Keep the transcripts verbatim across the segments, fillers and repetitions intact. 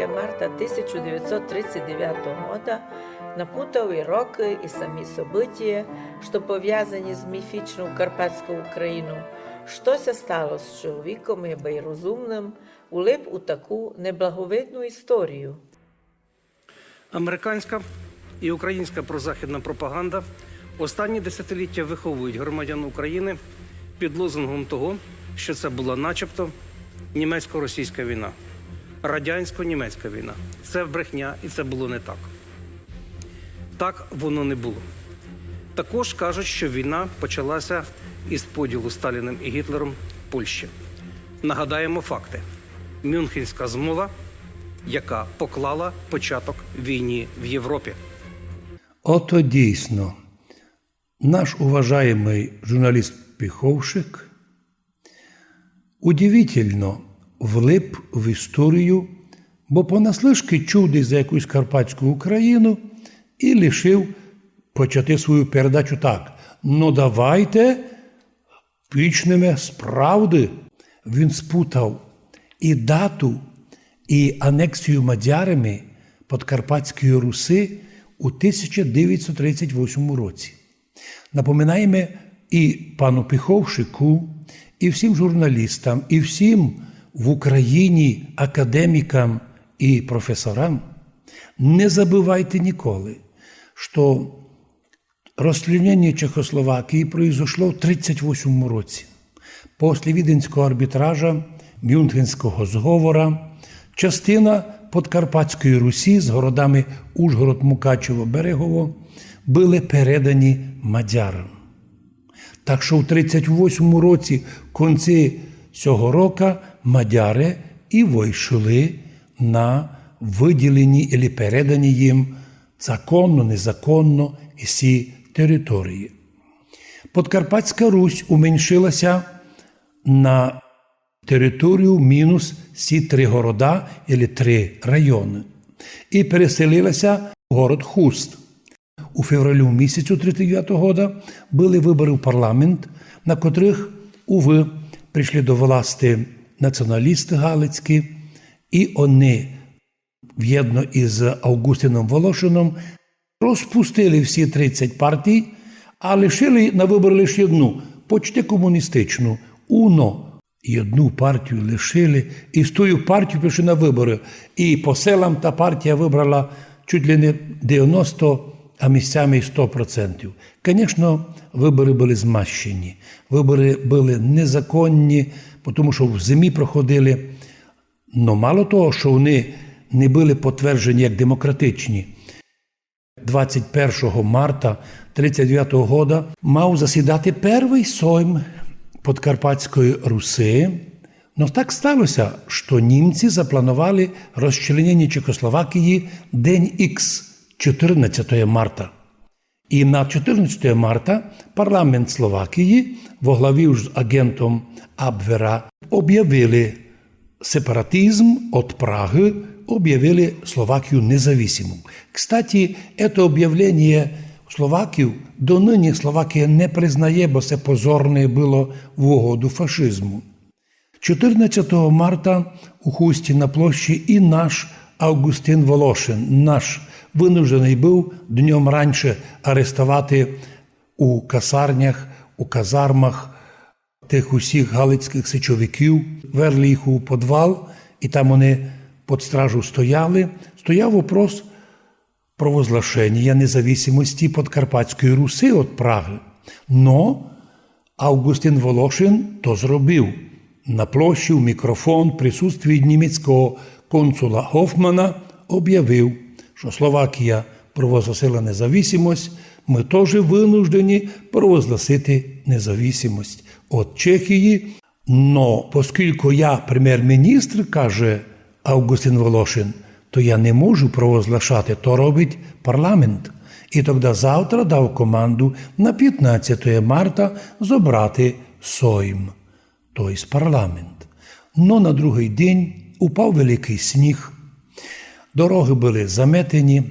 марта тисяча девятсот тридцять девятого года напутав и рокы, и самі событія, што повязані з міфічнов Карпатськов Українов. Што ся стало з чоловіком, гибы й розумным, улип у таку неблаговидну історію? Американська і українська прозахідна пропаганда останні десятиліття виховують громадян України під лозунгом того, що це була начебто німецько-російська війна, радянсько-німецька війна. Це брехня, і це було не так. Так воно не було. Також кажуть, що війна почалася із поділу Сталіном і Гітлером Польщі. Нагадаємо факти. Мюнхенська змова, яка поклала початок війні в Європі. Ото дійсно наш уважаємый журналіст Піховшик удивительно влип в історію, бо понаслышкы чув десь за якусь Карпатську Україну і лишив почати свою передачу так: «Ну, давайте почнеме з правды». Він спутав і дату, і анексію мадярами Подкарпатської Руси у тисяча девятсот тридцять восьмому році. Напоминаєме і пану Піховшику, і всім журналістам, і всім в Україні академікам і професорам: не забывайте ніколи, што розчленєння Чехословакії произошло в тридцять восьмому році. После Віденського арбітража, Мюнхенського зговора, частина Подкарпатської Русі з городами Ужгород, Мукачево, Берегово были передані мадярам. Так што в тридцять восьмому році, в конці сього рока, мадяре і войшли на выділені или передані їм законно, незаконно сі території. Подкарпатська Русь уменшила ся на територію мінус сі три города или три районы і переселила ся в город Хуст. У февралю місяцю тридцять девятого года были выборы в парламент, на котрых, увы, пришли до власти націоналісты галицькі, і они вєдно із Авґустином Волошином розпустили всі тридцять партій, а лишили на выборы лише одну, почти комуністичну, УНО. І одну партію лишили, і з тою партією пішли на выборы. І по селам та партія выбрала чуть ли не девяносто, а місцями й сто процентів. Конечно, выборы были змащені, выборы были незаконні, тому што в зимі проходили. Но мало того, што они не были потверджені як демократичні, двадцять першого марта тридцять девятого года мав засідати первый сойм Подкарпатської Руси. Но так стало ся, што німці заплановали розчленєння Чехословакії день ікс, чотырнадцятого марта. І на чотырнадцятого марта парламент Словакії во главі з аґентом Абвера обявили сепаратизм од Прагы, обявили Словакію независиму. Кстати, ето обявленє Словаків доныні Словакія не признає, бо се позорне было в угоду фашизму. Чотырнадцятого марта у Хусті на площі і наш Авґустин Волошин, наш, вынужденый быв днём раньше арестовати у касарнях, у казармах тых усіх галицькых січовиків, верли їх у подвал, і там они под стражу стояли. Стояв вопрос провозглашеня независимости Подкарпатської Руси од Прагы. Но Авґустин Волошин то зробив. На площі в мікрофон в присутствії німецького консула Гофмана обявив, што Словакія провозгласила независимость, мы тоже вынуждені провозгласити независимость од Чехії. Но поскілько я премєр-міністр, каже Авґустин Волошин, то я не можу провозглашати, то робить парламент. І тогда завтра дав команду на пятнадцятого марта зобрати сойм, то єсть парламент. Но на другый день упав великый сніг, дорогы были заметені,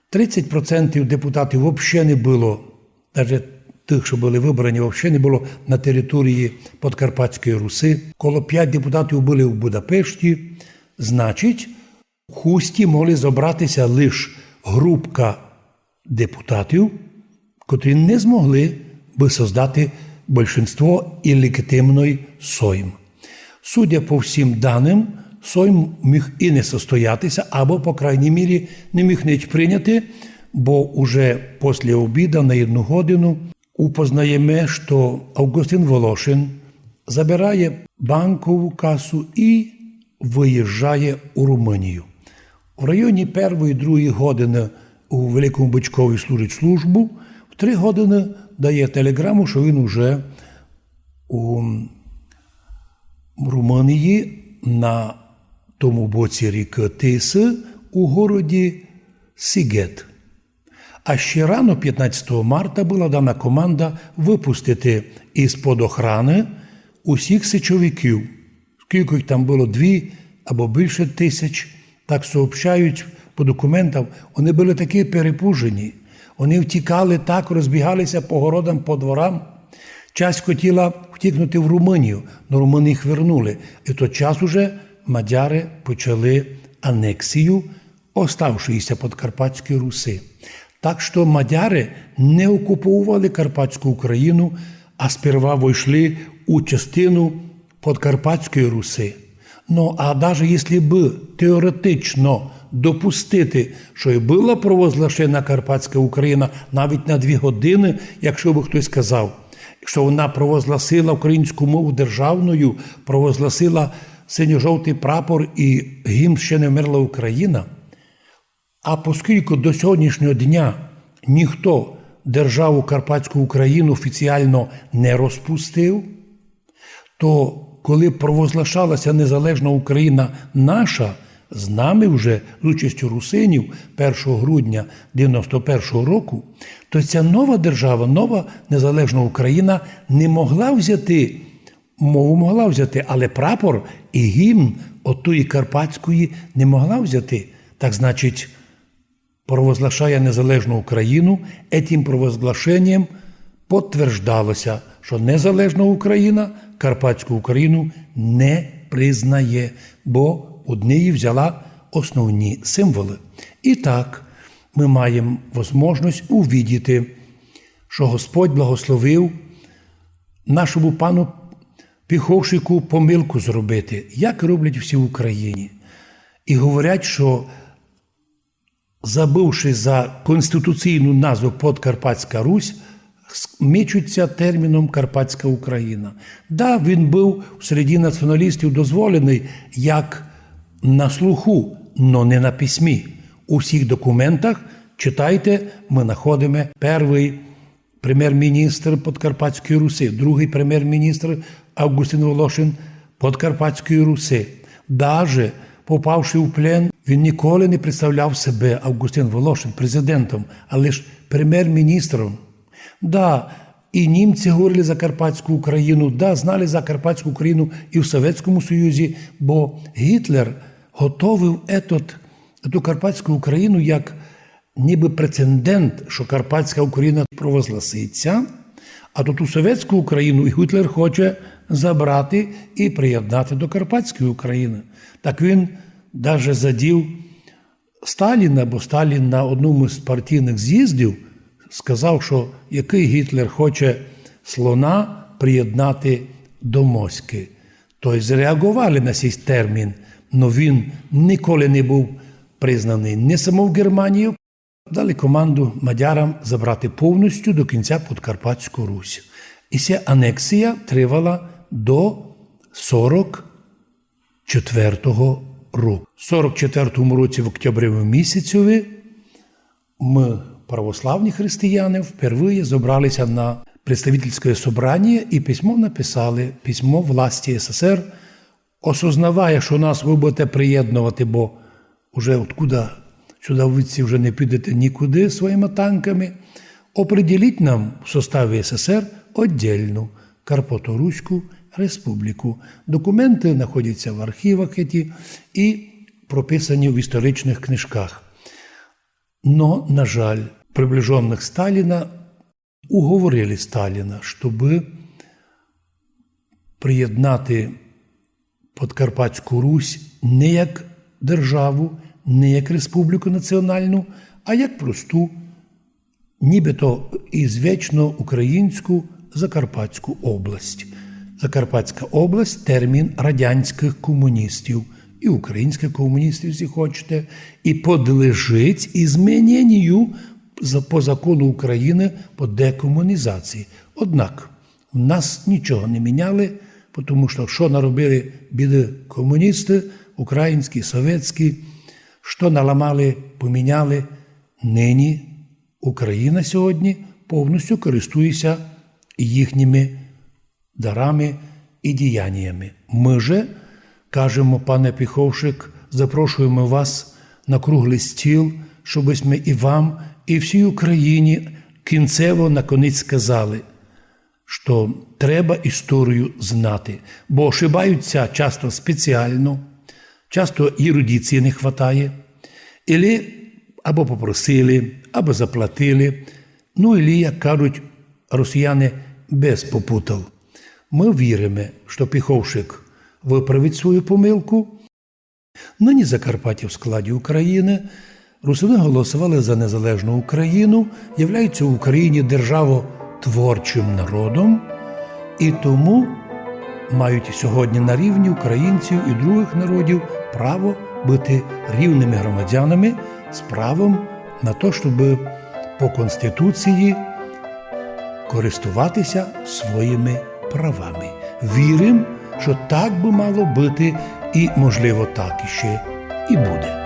тридцять процентів депутатів вообще не было, даже тых, што были выбрані, вообще не было на території Подкарпатської Руси. Коло пять депутатів были в Будапешті. Значить, Хусті могли зобрати ся лиш групка депутатів, котрі не змогли бы создати большинство і легітимный сойм. Судя по всім даным, сойм міг і не состояти ся, або, по крайній мірі, не міг ніч прийняти, бо уже після обіда на одну годину упознаєме, што Авґустин Волошин забирає банкову касу і выїжджає у Румынію. В районі первої, другої годины у Великому Бичкові служить службу, в три годины дає телеґраму, што він уже у Румынії на тому боці рікы Тисы у городі Сіґет. А ще рано, пятнадцятого марта, была дана команда выпустити из-под охраны усіх січовиків. Скілько їх там было, дві або більше тисяч, так сообщають по документам, вони были такі перепужені. Вони втікали так, розбігали ся по городам, по дворам. Часть хотіла втікнути в Румынію, но румыны їх вернули. І в тот час уже мадяры почали анексію оставшоїся Подкарпатської Руси. Так што мадяры не окуповували Карпатську Україну, а сперва войшли у частину Подкарпатської Руси. Но а даже если бы теоретично допустити, што й была провозглашена Карпатська Україна навіть на дві годины, якщо бы хтось казав, што вона провозгласила українську мову державною, провозгласила синьо-жовтый прапор і гімн «Ще не вмерла Україна». А поскілько до сьогоднішнього дня ніхто державу Карпатську Україну офіціално не розпустив, то коли провозглашалася незалежна Україна наша, з нами вже з участю русинів першого грудня девяносто першого року, то ця нова держава, нова незалежна Україна не могла взяти, мову могла взяти, але прапор і гімн отої карпатської не могла взяти. Так значить, провозглашає незалежну Україну, етім провозглашенням подтверждалося, што незалежна Україна Карпатську Україну не признає, бо од неї взяла основні символы. І так, мы маєм возможность увидіти, што Господь благословив нашому пану Піховшику помилку зробити, як роблять всі в Україні. І говорять, што, забывши за конституційну назву Подкарпатська Русь, с-, мечуть ся терміном Карпатська Україна. Да, він быв в середі націоналістів дозволеный як на слуху, но не на письмі. У всіх документах, читайте, мы находиме первый премєр-міністр Подкарпатської Руси, другый премєр-міністр Авґустин Волошин Подкарпатської Руси. Даже попавши в плен, він ніколи не представляв себе, Авґустин Волошин, президентом, а лиш премєр-міністром. Да, і німці говорили за Карпатську Україну, да, знали за Карпатську Україну і в Совєтському Союзі, бо Гітлер готовив етот, ету Карпатську Україну як ніби прецедент, што Карпатська Україна провозгласить ся, а то ту Совєтську Україну і Гітлер хоче забрати і приєднати до Карпатської України. Так він даже задів Сталіна, бо Сталін на одному з партійных з'їздів сказав, што якый Гітлер хоче слона приєднати до моськы. То єсть зреаґовали на сей термін, но він ніколи не быв признаный ні самов Германією. Дали команду мадярам забрати повністю до кінця Подкарпатську Русь. І ся анексія тривала до сорок четвертого року. В сорок четвертому році в октябревому місяцьови мы, православні християни, впервые зобрали ся на представительськоє собраніє і письмо написали, письмо власти СССР, осознавая, што нас вы будете приєдновати, бо уже откуда сюда вы всі вже не підете нікуды своїма танками, определіть нам в составі СССР оддільну Карпаторуську республіку. Документы находять ся в архівах еті і прописані в історичных книжках. Но, на жаль, приближеных Сталіна уговорили Сталіна, щобы приєднати Подкарпатську Русь не як державу, не як республіку національну, а як просту, нібито ізвічно українську Закарпатську область. Закарпатська область — термін радянськых комуністів і українськых комуністів, якщо хочете, і подлежить изменению за-, по закону України по декомунізації. Однак в нас нічого не міняли, тому що, що наробили біды комуністы, українські, совєтські, що наламали, поміняли, нині Україна сьогодні повністю користується їхніми дарами і діяннями. Мы же кажемо, пане Піховшик, запрошуємо вас на круглый стіл, щоб мы і вам, і всій Україні кінцево наконець сказали, що треба історію знати, бо ошибаються часто спеціально, часто ерудиції не хватає, ілі або попросили, або заплатили, ну, ілі, як кажуть росіяни, без попутал. Мы віриме, що Піховшик выправить свою помилку. Нині Закарпаття в складі України. Русины голосовали за незалежну Україну, являються в Україні державотворчим народом і тому мають сьогодні на рівні українців і другых народів право быти рівными громадянами з правом на то, щоб по Конституції користуватися своїми правами. Вірим, що так бы мало быти і, можливо, так іще і буде.